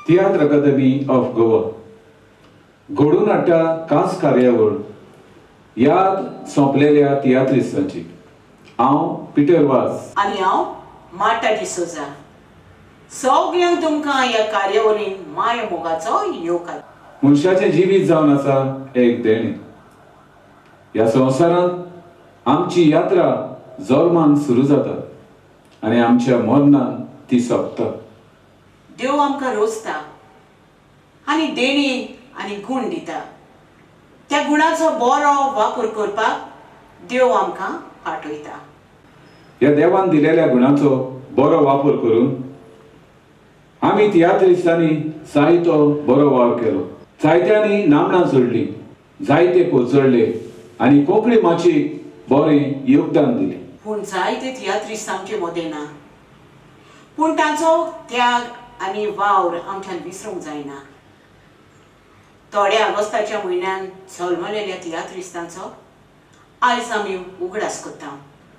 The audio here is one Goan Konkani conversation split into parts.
तियात्र अकादमी ऑफ गोवा घडून हाडटा खास कार्यावळ याद सोंपलेल्या तियात्रिस्तांची. हांव पिटर वाज आनी हांव मार्टा डिसोजा. सगल्यांक तुमकां ह्या कार्यावळीन माया मोगाचो येवकार. मनशाचें जिवीत जावन आसा एक देणें. ह्या संवसारांत आमची यात्रा जल्मान सुरू जाता आनी आमच्या मरणान ती सोंपता. देव आमकां रोजता आनी देणी आनी गूण दिता. त्या गुणाचो बरो वापर करपाक देव आमकां पाठयता. ह्या देवान दिलेल्या गुणाचो बरो वापर करून आमी तियात्रिस्तांनी जायतो बरो वावर केलो. जायत्यांनी नामनां जोडली, जायते पोचडले आनी कोंकणी माचयेक बरें योगदान दिलें. पूण जायते तियात्रिस्त आमचे मदें ना, पूण तांचो त्याग आनी वावर आमच्यान विसरूंक जायना. थोड्या ऑगस्टाच्या म्हयन्यान जल्मलेल्या तियात्रिस्तांचो आयज आमी उगडास करता.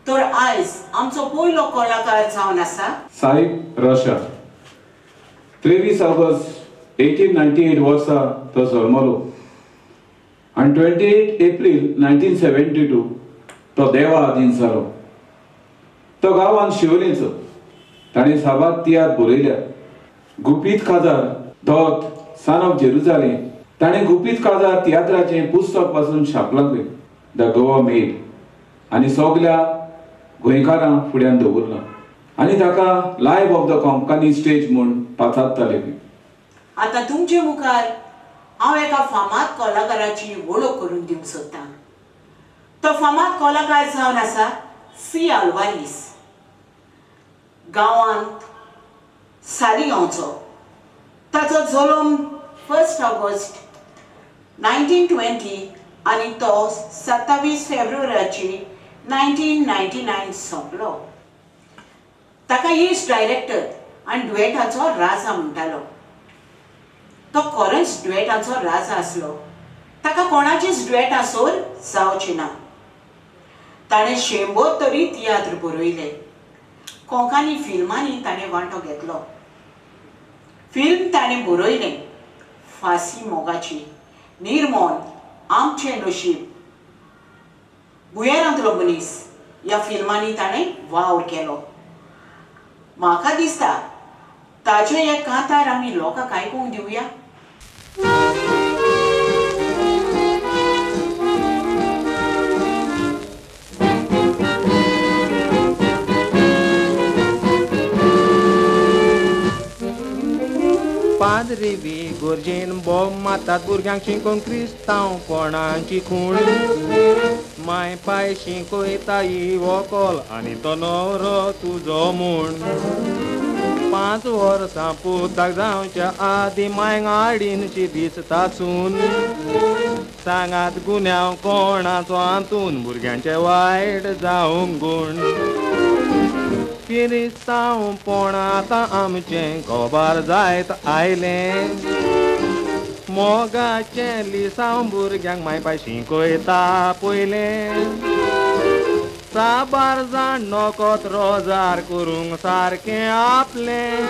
तर आयज आमचो पयलो कलाकार जावन आसा साहेब रोशा. 23 ऑगस्ट 1898 वर्सा तो जल्मलो आनी 28 एप्रील 1972 तो देवा आदीन जालो. तो गांवान शिवलेचो. ताणें साबार तियात्र बरयल्या. गुपीत काजार, दोत, सन ऑफ जेरुजालेम. ताणें गुपीत काजार तियात्राचें पुस्तक पासून छापलां खंय, the Goa made, आनी सगल्या गोंयकारां फुड्यान दवरलां आनी ताका life of the Konkani stage म्हूण पाचारताले खंय. आतां तुमचे मुखार हांव एका फामाद कलाकाराची वळख करून दिवंक सोदतां. तो फामाद कलाकार जावन आसा सी आल्वारीस. गांवांत साली गांवचो. ताचो जल्म 1 ऑगस्ट 1920 आनी तो 27 फेब्रुवारीची 1999 सोंपलो. ताका इस्ट डायरेक्टर आनी डुएटाचो राजा म्हणटालो. तो खरेंच डुएटाचो राजा आसलो. ताका कोणाचीच डुएटां सोर जावची ना. ताणें 100 तरी तियात्र बरयले. कोंकणी फिल्मांनी ताणें वांटो घेतलो. फिल्म ताणें बरयलें फांसी मोगाची, निर्मोन, आमचें नशीब, भुंयेरांतलो मनीस ह्या फिल्मांनी ताणें वावर केलो. म्हाका दिसता ताचें हें कांतार आमी लोकांक आयकूंक दिवया. पाद्री बी गोरजेन बोम मारतात भुरग्यांक शिकोवंक क्रिस्तांवपणाची खूण. माय पाय शिकयता ही व्हंकल आनी तो न्हवरो तुजो म्हूण. 5 वर्सां पुताक जावच्या आदीं मांयक हाडीनशी दिसता सून. सांगात गुन्यांव कोणाचो हातून भुरग्यांचे वायट जावंक गूण. किरिस्तांवपण आतां आमचें गोबार जायत आयलें. मोगाचें लिसांव भुरग्यांक माय पाय शिकयता पयलें. साबार जाण नोकोत रोजार करूंक सारकें आपलें.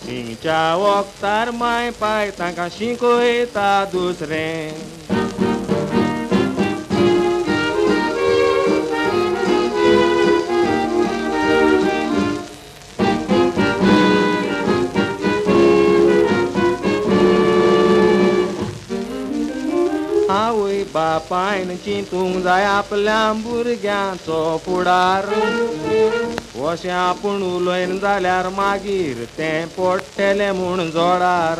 शिंगच्या वखदार माय पाय तांकां शिकयता दुसरें. आवय बापायन चिंतूंक जाय आपल्या भुरग्यांचो फुडार. अशें आपूण उलयन जाल्यार मागीर तें पडटलें म्हूण जोडार.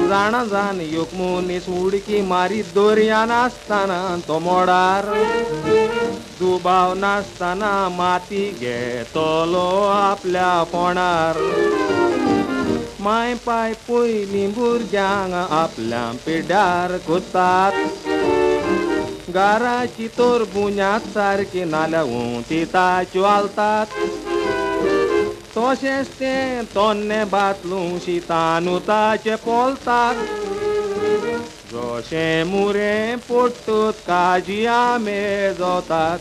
जाणा जाण एक मनीस उडकी मारीत दर्यान आसतना तो मोडार. दुबाव नासतना माती घेतलो आपल्या फोंडार. माय पाय पयलीं भुरग्यांक आपल्या पिड्ड्यार करतात. घराची तर बुन्याद सारकी नाल्यार उंती ताच्यो घालतात. तशेंच तें तन्नें बातलूं शितानू ताचें पोलतात. जशें मुरें पडटत काजी आंबे जातात.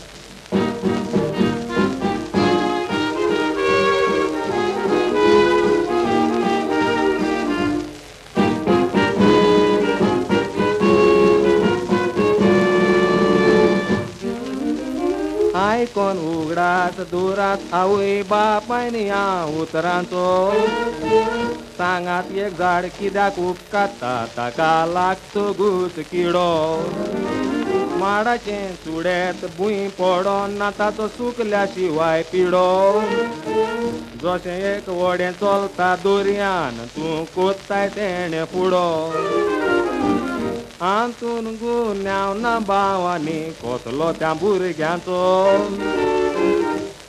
आयकोन उगडास दुरात आवय बापायन ह्या उतरांचो सांगात एक झाड कित्याक उपकारता ताका लागतो गूस किडो माडाचें चुडेत भूंय पडोन ना ताचो सुकल्या शिवाय पिडो जशें एक व्हडें चलता दर्यान तूं कोत्ताय तेणें फुडो आंतून गुन्यांव ना भावांनी कसलो त्या भुरग्यांचो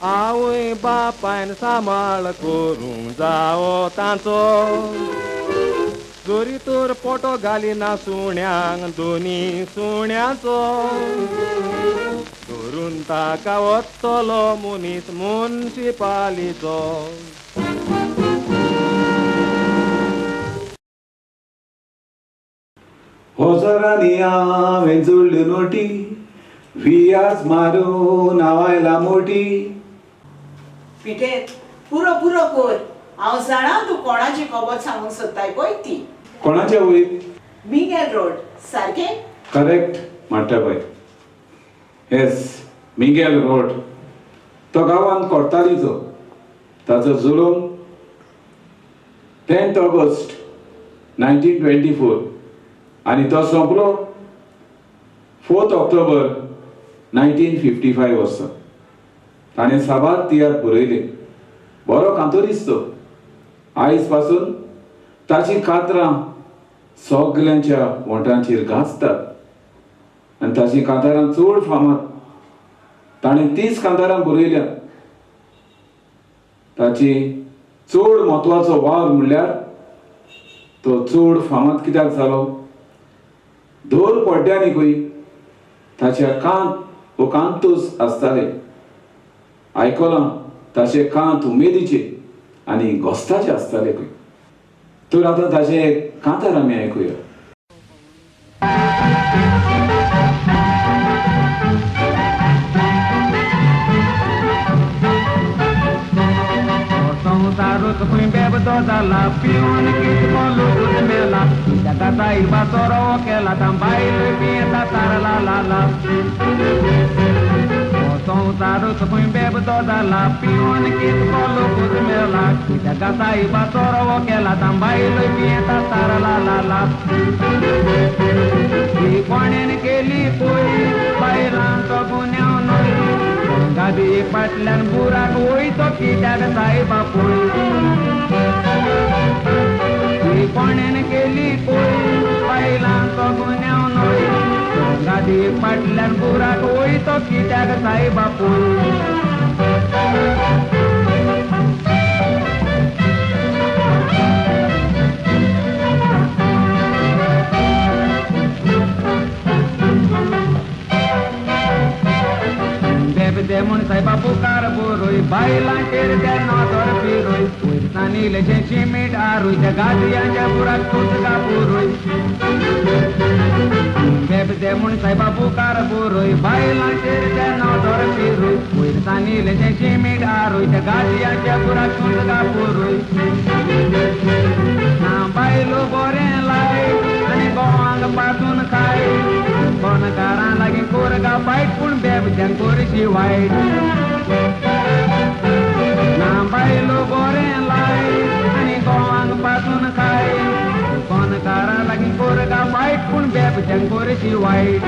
आवय बापायन सांबाळ करूंक जावो तांचो जरी तर पोटो घालिना सुण्यांक दोनी सुण्यांचो धरून ताका वतलो मनीस मुन्सिपालीचो. हजारांनी हांवें जोडल्यो नोटी वियाज मारून हांव आयला मोटी. पिटर पुरो पुरो कर, हांव जाणा तूं कोणाची खबर सांगूंक सोदताय पळय ती. कोणाच्या वयर? मिंगेल रोड सारकें? करेक्ट म्हणटा पळय. येस, मिंगेल रोड. तो गांवांत कोर्तालीचो. ताचो जुलूम 10 ऑगस्ट 1924 आनी तो सोंपलो 4 ऑक्टोबर 1955 वर्सा. ताणें साबार तियात्र बरयले. बरो कांतोरीस्त तो. आयज पासून ताची कातरां सगल्यांच्या वोंठांचेर गाजतात आनी ताची कांतारां चड फामाद. ताणें 30 कांतारां बरयल्यात. ताची चड म्हत्वाचो वावर म्हणल्यार तो चड फामाद कित्याक जालो, दर पड्ड्यांनी खंय ताच्या कांत वो कांतूस आसताले. आयकलां ताचे कांत उमेदीचे आनी गोस्ताचे आसताले खंय. तर आतां ताचे कांतार आमी आयकुया. संवसारूच खंय बेबदो जाला पिवन कितको लोकूच मेला ताका सायबा सोरो केला तां बायल पियेता तारला लाला. संवसारूच खंय बेबदो जाला पिवन कितको लोकूच मेला ताका सायबा सोरो केला तां बायल पियेता तारला लाला. ही कोणेन केली पळय बायलांचो गुन्यांव न्हय गादी फाटल्यान बुराक वयतो कित्याक सायबा पळय. ही कोणेन केली पळय बायलांचो गुन्यांव न्हय गादी फाटल्यान बुराक वयतो कित्याक सायबा पळय. बेबदे म्हूण सायबा पुकार बोरोय बायलांचेर ते नदर फिरोय वयरसान इल्लेशें शिमीट आरूय त्या गादयांच्या बुराक तुसका पुरोय. बेबदे म्हूण सायबा पुकार बोरोय बायलांचेर ते नदर फिरोय वयरसान इल्लेशें शिमीट आरूय त्या गादयांच्या बुराक तुसका पुरोय. ना बायलो बरें लाय आनी गोवांक पासून खाय कोणकारां लागीं कोरगा फायट पूण बेबद्यांक कोरशी वायट. ना बायलो बरें लाय आनी गोवांक पासून खाय कोणकारां लागीं कोरगा फायट पूण बेबद्यांक कोरशी वायट.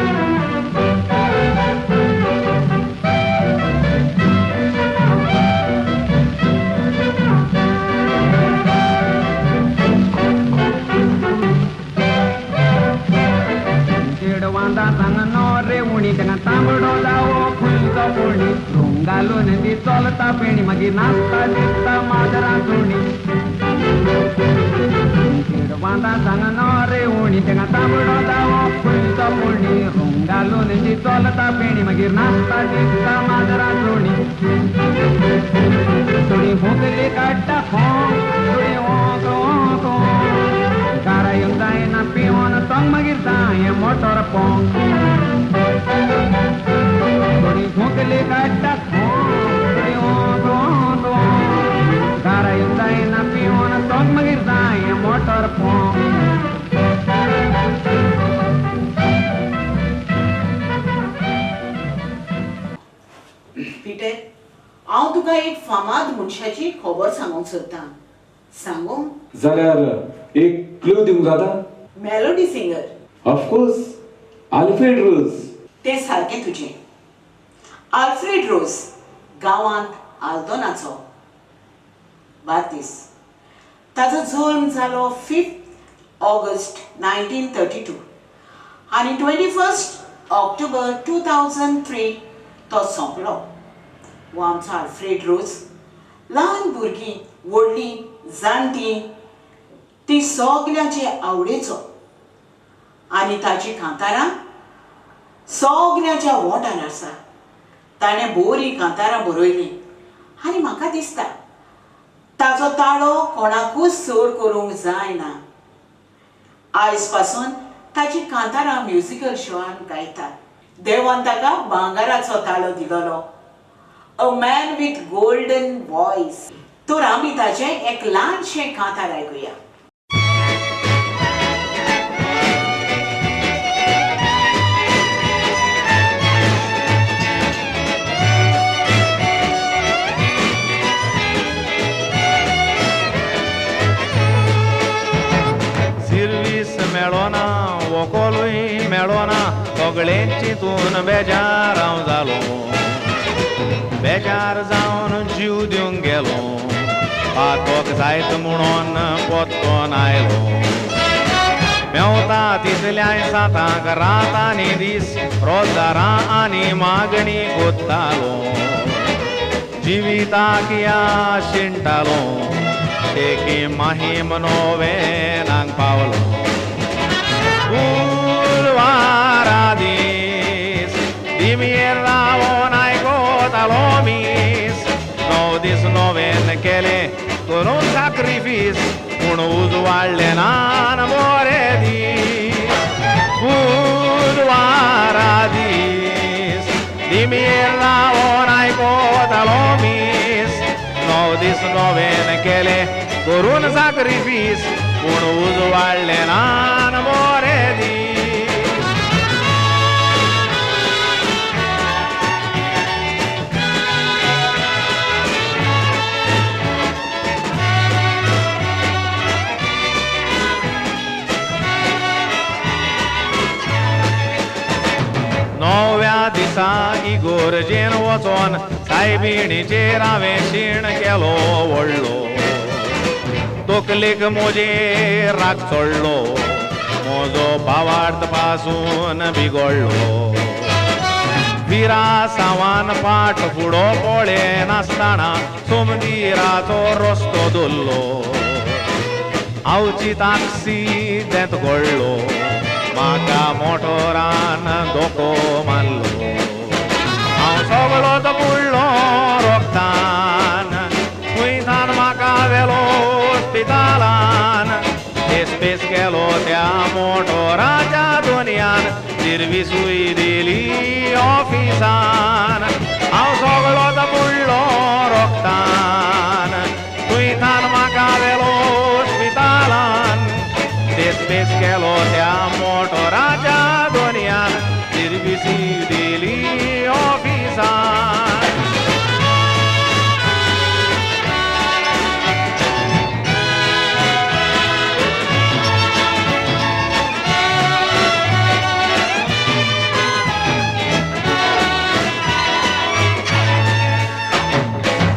सांग रे उणी तांकां तांबडो जावो खंयचो पुणी रूंग घालून ती चलता पेणी मागीर नाचता दिसता माजरां सुणी. चेडवांता सांग रे उणी तांकां तांबडो जावो खंयचो पुणी रूंग घालून ती चलता पेणी मागीर नाचता दिसता माजरां सुणी. थोडी हुंकली काडटा फोंक थोडी ओंक ओंक ओंक घरा येवंक जायना पिवन तोंग मागीर जाय मोटर पोंक. थोडी खोकली काडटा थोडी ओंक ओंक ओंक घरा येवंक जायना पिवन तोंग मागीर जाय मोटर पोंक. पीटर, हांव तुका एक फामाद मनशाची खबर सांगूंक सोदतां. सांगू जाल्यार एक क्लू दिवंक जाता? Melody singer. Of course, Alfred Rose. तें सारकें तुजें. आल्फ्रेड रोज गांवांत आल्दोनाचो बार्देस. ताजो जल्म जालो 5 ऑगस्ट 1932 आनी 21 ऑक्टोबर 2003 तो सोंपलो. हो आमचो आल्फ्रेड रोज ल्हान भुरगीं, व्हडलीं, जाणटीं ती सगल्यांचे आवडीचो आनी ताची कांतारां सगल्यांच्या वोंठार आसा. ताणें बरीं कांतारां बरयलीं आनी म्हाका दिसता ताचो ताळो कोणाकूच चड करूंक जायना. आयज पासून ताची कांतारां म्युजिकल शोआन गायतात. देवान ताका भांगराचो ताळो दिलोलो, a man with golden voice. तर आमी ताचें एक ल्हानशें कांतार आयकुया. सिर्वीस मेळोना, वोकोलूय मेळोना, सगळें चिंतून बेजार हांव जालो. बेजार जावन जीव दिवंक गेलो, पातोक जायत म्हणून पोत्तोन आयलो. मेवता तितल्याय सातांक रात आनी दीस रोजारां आनी मागणी कोत्तालो. जिविताक या शिणटालो, शेकी माहीम नोवेनांक पावलो. गुरवारा दीस दिमयेर रावोन आयकोतालो मीस. 9 दीस नोवेन केले करून साक्रिफीस, पूण उजवाडले ना बरे दीस. बुधवारा दीस दिमयेर रावोन आयकोतालो मीस. 9 दीस नोवेन केले करून साक्रिफीस, पूण उजवाडले ना बरे दीस. नव्या दिसा इगोर्जेन वचोन सायबिणीचेर हांवें शीण केलो व्हडलो. तकलेक म्हजेर राग चडलो, म्हजो भावार्थ पासून बिगडलो. विरासावान पाट फुडो पळयनासतना सोमदिराचो रस्तो धरलो. आवची ताक्सी देंत घडलो, म्हाका मोटोरान धोको मारलो. हांव सगळोच बुडलो रोगतान, थंयसान म्हाका व्हेलो हॉस्पिटलान. पेस केलो त्या मोटोराच्या दुनियान, सिर्विसूय दिली ऑफिसान. हांव सगळोच बुडलो रोगतान, थंयसान म्हाका व्हेलो हॉस्पिटलान. पेस केलो त्या मोटोराच्या दोनयान, सिर्विसी दिली ऑफिसान.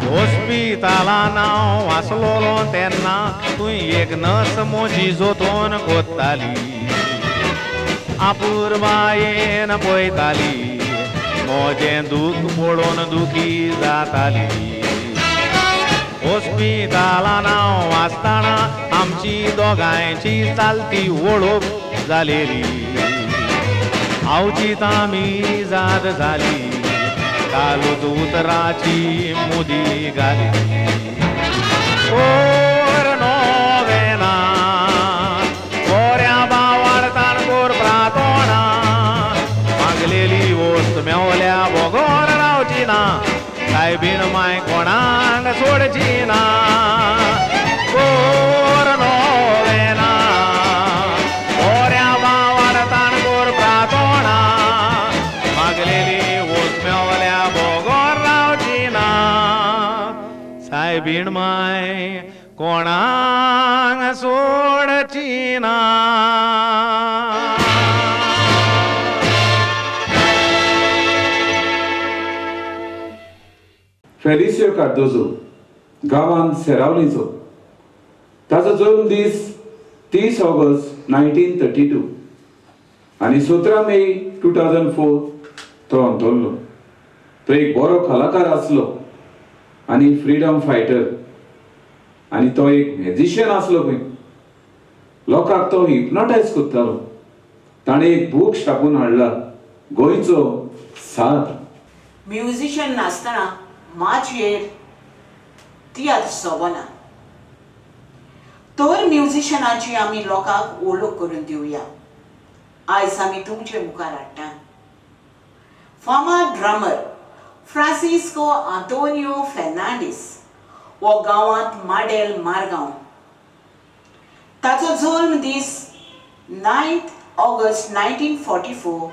हॉस्पिटलान हांव आसलोलो तेन्ना तूं एक नर्स म्हजी जोतून कोत्ताली. आपुरबायेन पळयताली, म्हजें दूख पळोवन दुखी जाताली. हॉस्पिटलान हांव आसतना आमची दोगांयची चालती वळख जालेली. आवचीत आमी जाद जाली, कालूच उतराची मुदी घाली. कोर नोवेना कोऱ्या बावाडतान कोर प्रातोणा, मागलेली वस्त मेवल्या बोगोर रावची ना, सायबीण माय कोणाक सोडची ना. कोर नोवेना कोऱ्या बावाडतान कोर प्रातोणा, मागलेली वस्त मेवल्या बोगोर रावची सायबीण माय कोणाक सोडची ना. फेलिसियो कार्दोजो गांवांत सेरावलीचो. ताचो जल्म दीस 30 ऑगस्ट 1932 आनी 17 मे 2004 तो अंतरलो. तो एक बरो कलाकार आसलो आनी फ्रिडम फायटर आनी तो एक म्युजिशियन आसलो खंय. लोकांक तो हिप्नोटायज करतालो. ताणें एक बूक छापून हाडला, गोंयचो साद. म्युजिशियन नासतना माचयेर तियात्र सोबना, तर म्युजिशियनाची आमी लोकांक ओळख करून दिवया. आयज आमी तुमचे मुखार हाडटा फामाद ड्रमर फ्रांसिस्को आंतोनियो फेर्नांडीस हो गांवांत माडेल मारगांव. ताचो जल्म दीस 9 ऑगस्ट 1944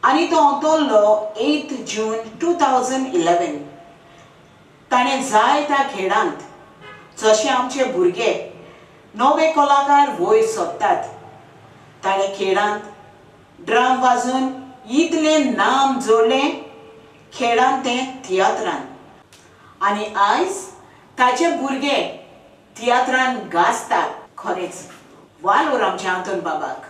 आनी तो अंतरलो 8 जून 2011. ताणें जायत्या खेळांत जशे आमचे भुरगे नवे कलाकार वयर सोदतात, ताणें खेळांत ड्रम वाजून इतलें नाम जोडलें खेळांत तें तियात्रान. आनी आयज ताचे भुरगे तियात्रान गाजतात. खरेंच वालोर आमच्या आंतोन बाबाक,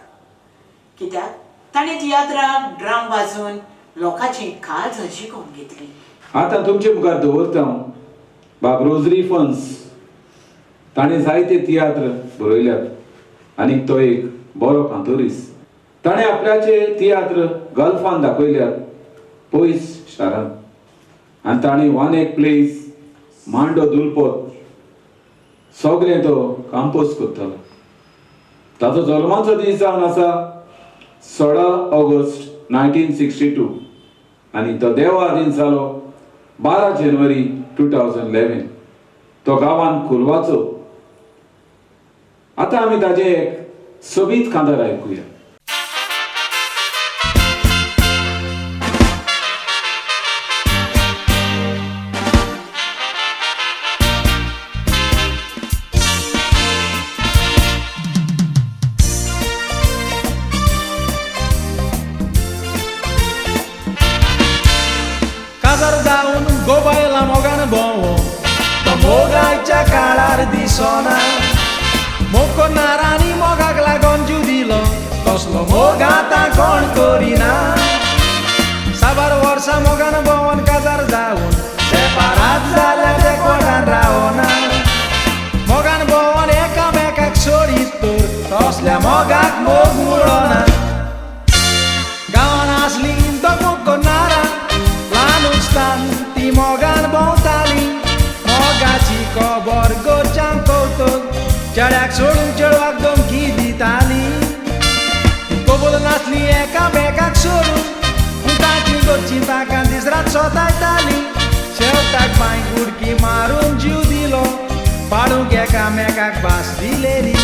कित्याक ताणें तियात्राक ड्रम वाजून लोकांची काळजां जिखून घेतली. आतां तुमचे मुखार दवरता बाब रोजरी फन्स. ताणें जायते तियात्र बरयल्यात आनी तो एक बरो कांतोरीस. ताणें आपल्याचे तियात्र गल्फान दाखयल्यात, पयस शारांत. आनी ताणें वन एक प्लेस, मांडो दुलपोत सगळें तो कंपोज करतालो. ताचो जल्माचो दीस जावन आसा 16 ऑगस्ट 1962 आनी तो देवा दीन जालो 12 जानेवारी 2011. तो गांवान कुलवाचो. आतां आमी ताजें एक सोबीत कांतार आयकुया. गोबायला मोगान भोंवो तो मोगाच्या काळार दिसना, मोग करणार आनी मोगाक लागोन जीव दिलो तसलो मोग आतां कोण करिना. साबार वर्सां मोगान भोंवन काजार जावन सेपारात जाल्यार ते कोणान रावना. मोगान भोंवन एकामेकाक सोडीत तर तसल्या मोगाक मोग मुळना. गांवान आसली तो मोग करणारा ल्हान उस्तान ती मोगान भोंवताली. मोगाची खबर घरच्यांक कवतूक चेड्याक सोडून चेडवाक धमकी दिताली. कबूल नासली एकामेकाक सोडून तांची घरचीं तांकां दीस रात सोदायताली. शेवटाक बांयक उडकी मारून जीव दिलो पाडूंक एकामेकाक भास दिलेली.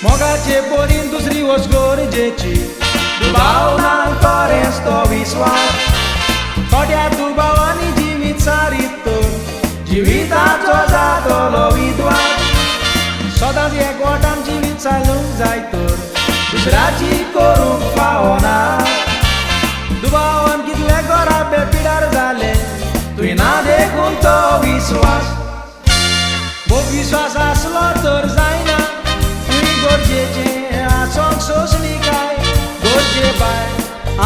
मोगाचे पोरीन दुसरी वस्त गरजेची दुबाव ना खरेंच तो विस्वास. थोड्या दुबावांनी जिवीत सारीत तर जिविताचो जातलो विद्वास. सदांच एकवटान जिवीत चालूंक जाय तर दुसऱ्याची करूंक फावना. दुबावान कितले घराबे पिडार जाले तुवें ना देखून तो विस्वास. भोव विस्वास आसलो तर जायना गरजेचें आसोंक सोंसणीकाय. गरजे बाय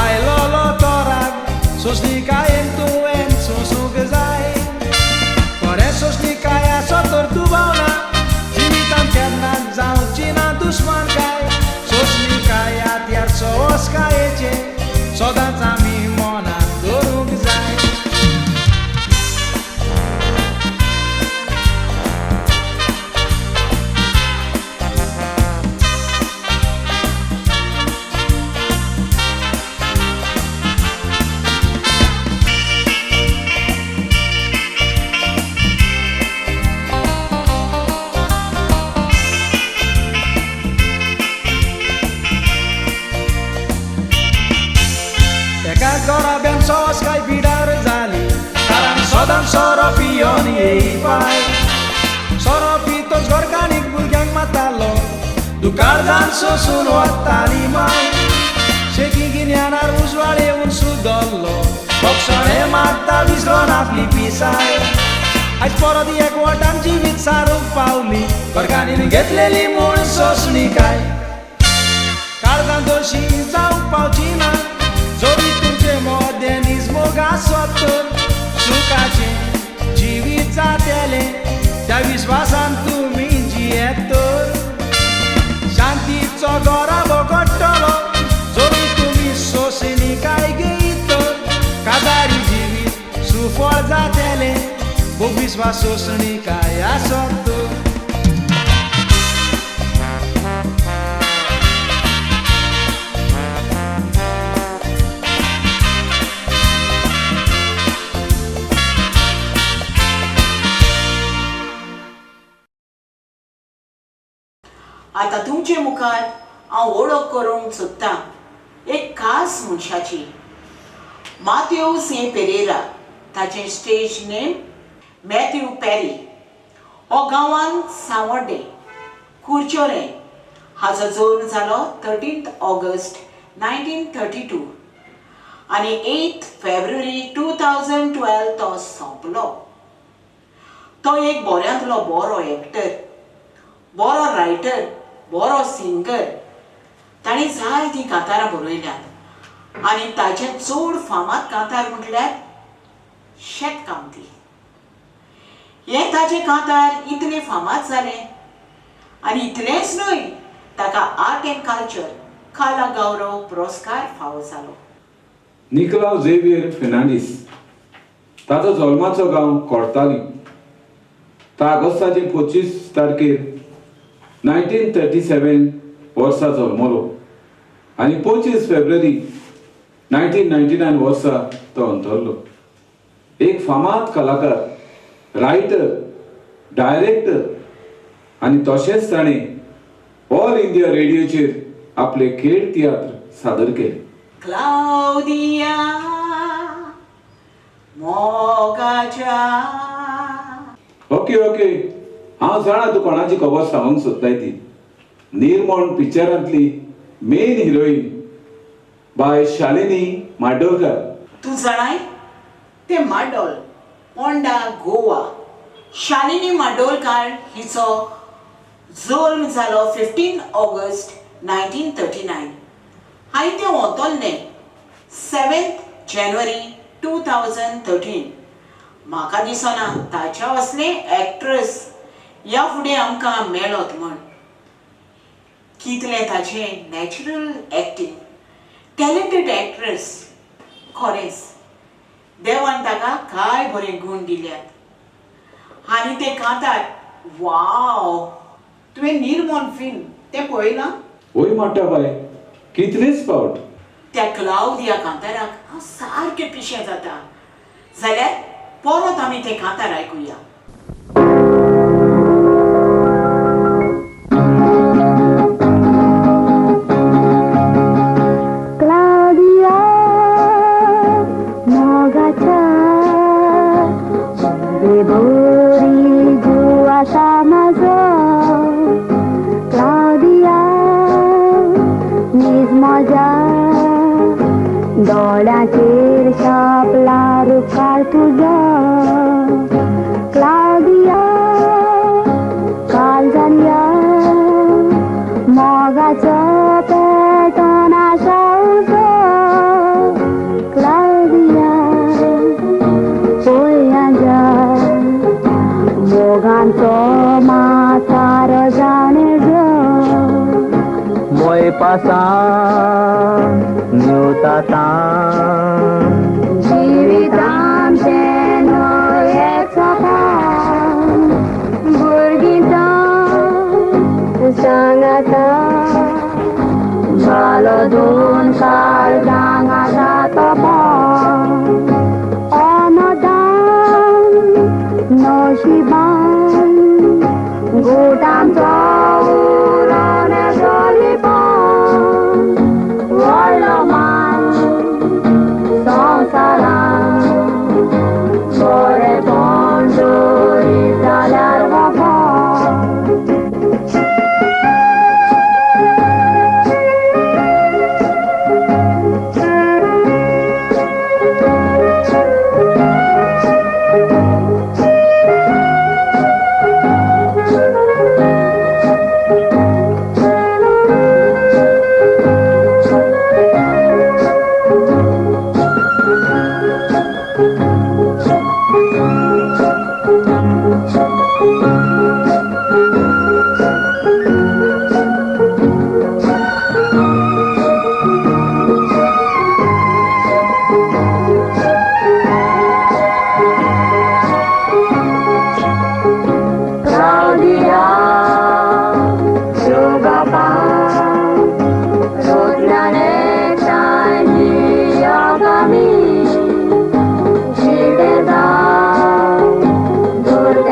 आयलोलो तो राग सोंसणीकायेन तुवें सोंसूंक जाय. खरें सोंसणीकाय आसत तर दुबाव ना जिवितांत केन्ना जावची ना दुस्मानकाय. सोंसणीकाय हातयार सोंसकायेचें सदांच आमी मनांत दवरूंक जाय. काळजान सोसून वताली माय शेकी गिन्यानार उजवाड येवन सुदरलो भोगसणे मागता विसरोन आपली पिसाय आयज परत एकवटान जिवीत सारूंक पावली घरकान्नीन घेतलेली म्हूण सोंसणीकाय काळजान दोशी जावंक पावची ना जोडी तुमचे मदें नीज मोग आसत तर सुखाचें जिवीत जातेलें त्या विस्वासान तुमी जियेत तर शांतीचो घराबो घडटलो जोडी तुमी सोंसणीकाय घेयत तर काजारी जिवीत सुफळ जातेलें मोग विस्वास सोंसणीकाय आसत तर. आतां तुमचे मुखार हांव वळख करूंक सोदतां एक खास मनशाची, माथ्यू सी पेरेरा. ताचें स्टेज नेम मॅथ्यू पेरी. हो गांवांत सांवड्डें कुरचोरें. हाचो जल्म जालो 13 ऑगस्ट 1932 आनी 8 फेब्रुवारी 2012 तो सोंपलो. तो एक बऱ्यांतलो बरो एक्टर, बरो रायटर, बरो सिंगर. ताणें जायतीं कांतारां बरयल्यांत आनी ताचें चड फामाद कांतार म्हटल्यार शेतकामती. हें ताचें कांतार इतलें फामाद जालें आनी इतलेंच न्हय, ताका आर्ट एंड कल्चर कला गौरव पुरस्कार फावो जालो. निकलाव झेवियर फेर्नांडीस ताचो जल्माचो गांव कोर्ताली. तो ऑगस्टाचे 25 तारखेर 1937 वर्सा जल्मलो आनी 25 फेब्रुवारी 1999 वर्सा तो अंतरलो. एक फामाद कलाकार, रायटर, डायरेक्टर आनी तशेंच ताणें ऑल इंडिया रेडियोचेर आपले खेळ तियात्र सादर केले. क्लाउदिया मोगाच्या. ओके ओके, हांव जाणा तूं कोणाची खबर सांगूंक सोदताय ती. निर्मोण पिक्चरांतली मेन हिरोईन बाय शालिनी माडोलकर. तूं जाणाय ते माडोल, पोंडा, गोवा. शालिनी माडोलकार हिचो जल्म जालो 15 ऑगस्ट 1939 आनी तें वतल्लें 7 जानेवारी 2013. म्हाका दिसना ताच्या असलें एक्ट्रेस ह्या फुडें आमकां मेळत म्हण. कितलें ताचें नॅचरल एक्टींग, टॅलंटेड एक्ट्रेस. खरेंच देवान ताका काय बरें गूण दिल्यात. आनी तें कांतार, वाव! तुवें निर्मोण फिल्म तें पळयलां? वय म्हणटा बाय, कितलेच फावट. त्या क्लाउदिया कांताराक हांव सारकें पिशें जाता. जाल्यार परत आमी तें कांतार आयकुया. क्लाउदिया मोगाच्या बेबोरी जीव आसा म्हजो. क्लाउदिया नीज म्हज्या दोळ्यांचेर छापला रुखार तुजो. क्लाउदिया काळजान या मोगाचो पेटोन आसा उजो. क्लाउदिया पळया जा मोगांचो म्हातारो जावन जो. मोय पासान न्हिवता जिवितांचें न्हय एक सपन, भुरगीं सांगाता बालो दोन काळजांक आसा तपन. अनदान नशिबान गुटांचो उरोन चलीपण व्हडलो मान संवसारान बरेपण दवरीत जाल्यार वफा.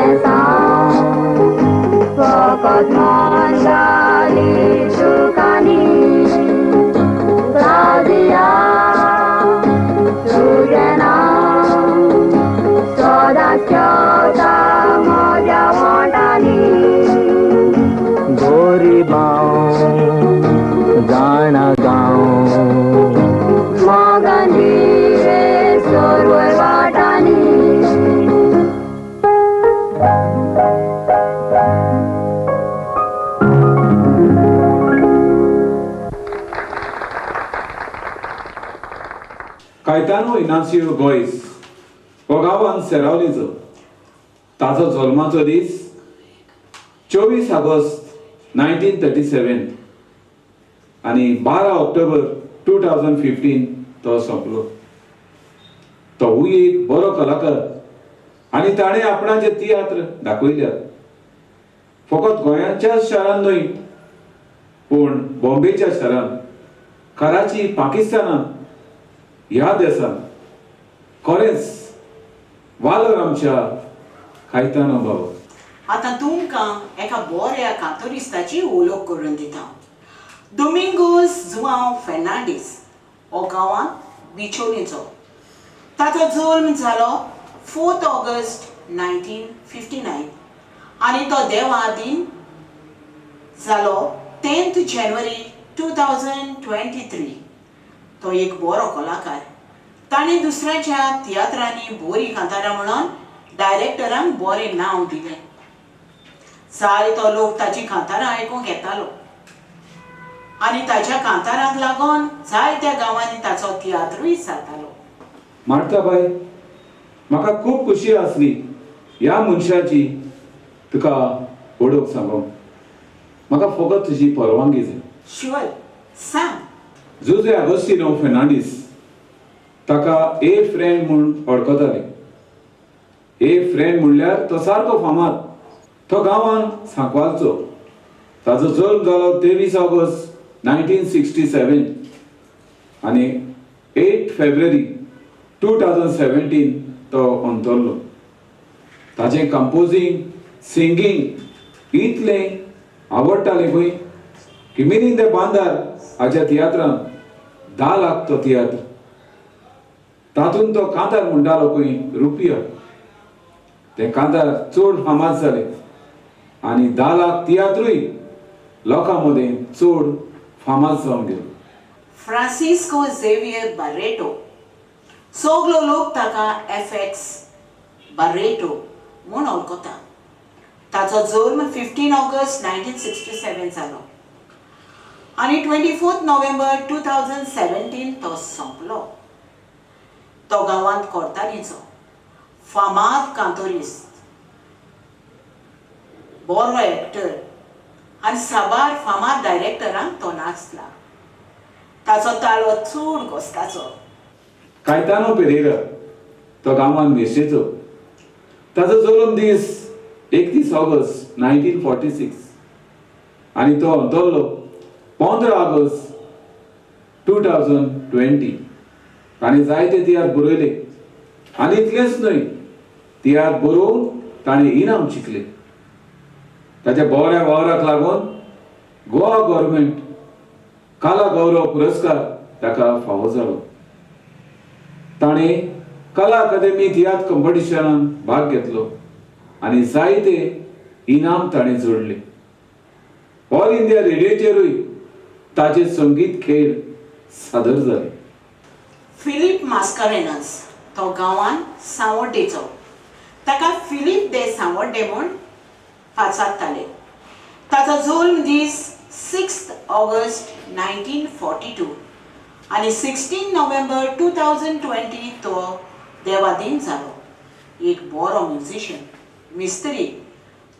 बेसांव फकत मन घाली सुखांनी क्लावदिया तुजें नांव सदांच खेळटा म्हज्या वोंठांनी गोरिबांव जाणा गांव मोगांनी रे सर्वय वाटांनी. कायतानो इनासियो गोयस हो गांवान सेरावलीचो. ताचो जल्माचो दीस 24 ऑगस्ट 1937 आनी 12 ऑक्टोबर 2015 तो सोंपलो. तोवूय एक बरो कलाकार आनी ताणें आपणाचे तियात्र दाखयल्यात फकत गोंयाच्याच शारान न्हय पूण बॉम्बेच्या शारान, कराची, पाकिस्तानान, ह्या देशान. खरेंच वालोर आमच्या कायतानो बाबा. आतां तुमकां एका बऱ्या कांतोरिस्ताची उलोक करून दिता. दोमिंगोस जुआंव फेर्नांडीस हो गांवांत बिचोलीचो. ताचो जल्म जालो 4 ऑगस्ट 1959 आनी तो देवादीन जालो 10 जानेवारी 2023. तो एक बरो कलाकार. ताणें दुसऱ्याच्या तियात्रांनी बोरी कांतारां म्हणून डायरेक्टरांक बरें नांव दिलें. जायतो लोक ताची कांतारां आयकूंक येतालो आनी ताच्या कांतारांक लागून जायत्या गांवांनी ताचो तियात्रूय जातालो. मार्ताबाय, म्हाका खूब खुशी आसली ह्या मनशाची तुका वळख सांगूंक. म्हाका फकत तुजी परवानगी जाय. शुअर, सांग. जुजे आगोस्तिनो फेर्नांडीस ताका ए फ्रेंड म्हूण वळखताले. ए फ्रेंड म्हणल्यार तो सारको फामाद. तो गांवान सांकवालचो. ताचो जल्म जालो 23 ऑगस्ट 1967 आनी 8 फेब्रुवारी 2017 तो अंतरलो. ताचें कंपोजींग, सिंगींग इतलें आवडटालें खंय की मिनीन दे बांदार हाच्या तियात्रान 10 लाख तो तियात्र, तातूंत तो कांतार म्हणटालो खंय रुपया. ते कांतार चड फामाद जाले आनी 10 लाख तियात्रूय लोकां मदें चड फामाद जावन गेलो. फ्रांसिस्को झेवियर बार्रेटो, सगलो लोक ताका एफ एक्स बार्रेटो म्हूण वळखता. ताचो जल्म 15 ऑगस्ट 1967 जालो आनी 24 नोव्हेंबर 2017 तो सोंपलो. तो गांवांत कोर्तालीचो फामाद कांतोरिस्त, बरो एक्टर आनी साबार फामाद डायरेक्टरांक तो नाचला. ताचो ताळो चड गोस्ताचो. कायतानो पेरेरा तो गांवान मिर्शेचो. ताचो जल्म दीस 31 ऑगस्ट 1946 आनी तो अंतरलो 15 ऑगस्ट 2020. ताणें जायते तियात्र बरयले आनी इतलेंच न्हय, तियात्र बरोवन ताणें इनाम जिखले. ताच्या बऱ्या वावराक लागून गोवा गव्हर्मेंट कला गौरव पुरस्कार ताका फावो जालो. ताणें कला अकादमी तियात्र कॉम्पिटिशनान भाग घेतलो आनी जायते इनाम ताणें जोडले. ऑल इंडिया रेडियोचेरूय ताचे संगीत खेळ सादर जाले. फिलीप मास्कारेनस तो गांवान सांवड्डेचो. ताका फिलीप दे सांवड्डे म्हूण पाचारताले. ताचो जल्म दीस 6 ऑगस्ट 1942 आनी 16 नोव्हेंबर 2020 तो देवादीन जालो. एक बरो म्युजिशियन, मिस्त्री.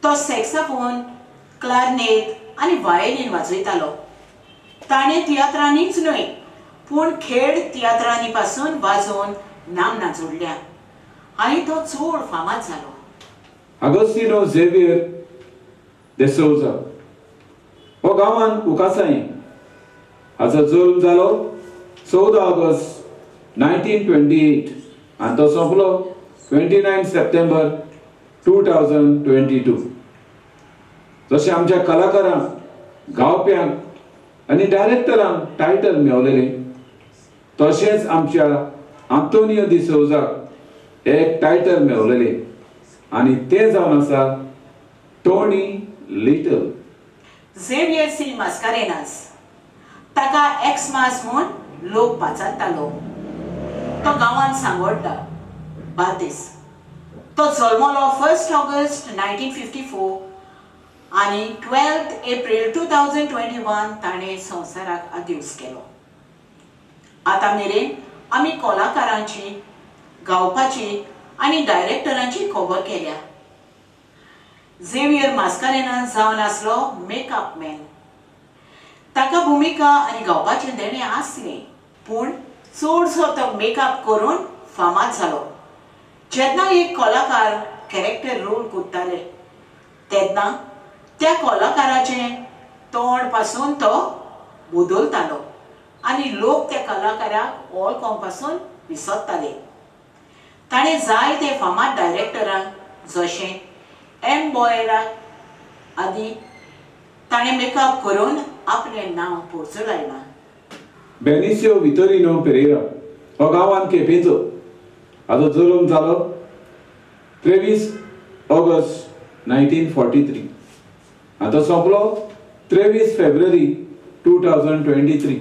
तो सॅक्साफोन, क्लारनेत आनी वायलीन वाजयतालो. ताणें तियात्रांनीच न्हय पूण खेळ तियात्रांनी पासून वाजोवन नामना जोडल्या आनी तो चड फामाद जालो. आगोस्तिनो झेवियर दे सोजा हो गांवान उकासाई. हाचो जल्म जालो 14 ऑगस्ट 1928 आनी तो सोंपलो 29 सप्टेंबर 2022. जशें आमच्या कलाकारांक, गावप्यांक आनी डायरेक्टरांक टायटल मेवलेले, तशेंच आमच्या आंतोनियो डिसोजाक एक टायटल मेवलेले आनी तें जावन आसा Tony Little. Xavier C Mascarenhas ताका एक्समास म्हूण लोक पाचारतालो. तो गांवांत सांगोड्डा बार्देस. तो जल्मलो 1 ऑगस्ट 1954 आनी 12 एप्रिल 2021 ताणें संवसाराक आदिवस केलो. आतां मेरेन आमी कलाकारांची, गावपाची आनी डायरेक्टरांची खबर केल्या. झेवियर मास्कारेन्हास जावन आसलो मेकअप मॅन. ताका भुमिका आनी गावपाचें देणें आसलें, पूण चडसो तो मेकअप करून फामाद जालो. जेन्ना एक कलाकार कॅरेक्टर रोल करताले तेन्ना त्या कलाकाराचें तोंड पासून तो बदलतालो आनी लोक त्या कलाकाराक वळखोंक पासून विसरताले. ताणें जायते फामाद डायरेक्टरांक जशें एम बॉयराक आदी ताणें मेकअप करून आपलें नांव पोरचलायलां. बेनिसियो वितोरिनो पेरेरा हो गांवांत केपेंचो. हाजो जल्म जालो 23 ऑगस्ट 1943. आतां सोंपलो 23 फेब्रुवारी 2023.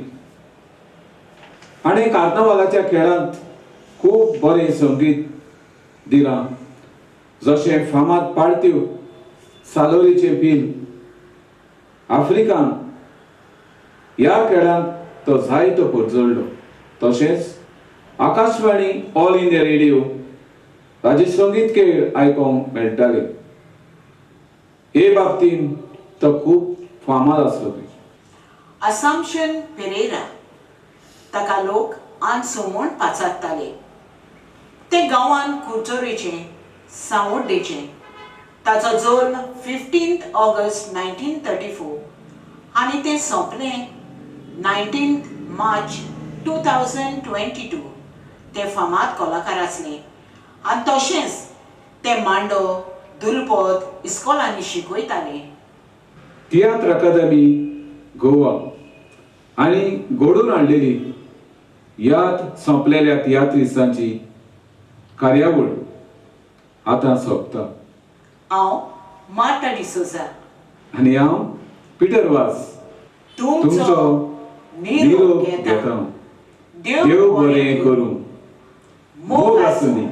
आनी कार्नावालाच्या खेळांत खूब बरें संगीत दिलां, जशें फामाद पार्ट्यो, सालोरीचें बील, आफ्रिकान. ह्या खेळांत तो जायतो परजळ्ळो. तशेंच आकाशवाणी, ऑल इंडिया रेडियो ताजे संगीत खेळ आयकोंक मेळटाले. हे बाबतींत तो खूब फामाद आसलो. असाम्पशन पेरेरा ताका लोक आनसो म्हूण पाचारताले. ते गांवांत कुरचोरेचें, सांवड्डेचें. ताचो जल्म 15 ऑगस्ट 1934 आनी तें सोंपलें 19 मार्च 2022. ते फामाद कलाकार आसले आनी तशेंच ते मांडो, दुलपद इस्कॉलांनी शिकयताले. तियात्र अकादमी गोवा आनी घडोवन हाडलेली याद सोंपलेल्या तियात्रिस्तांची कार्यावळ आतां सोंपता. हांव मार्टा डिसोजा आनी हांव पिटर वास तुमचो निरोप घेता. देव बरें करूं. मोग आसूं दी.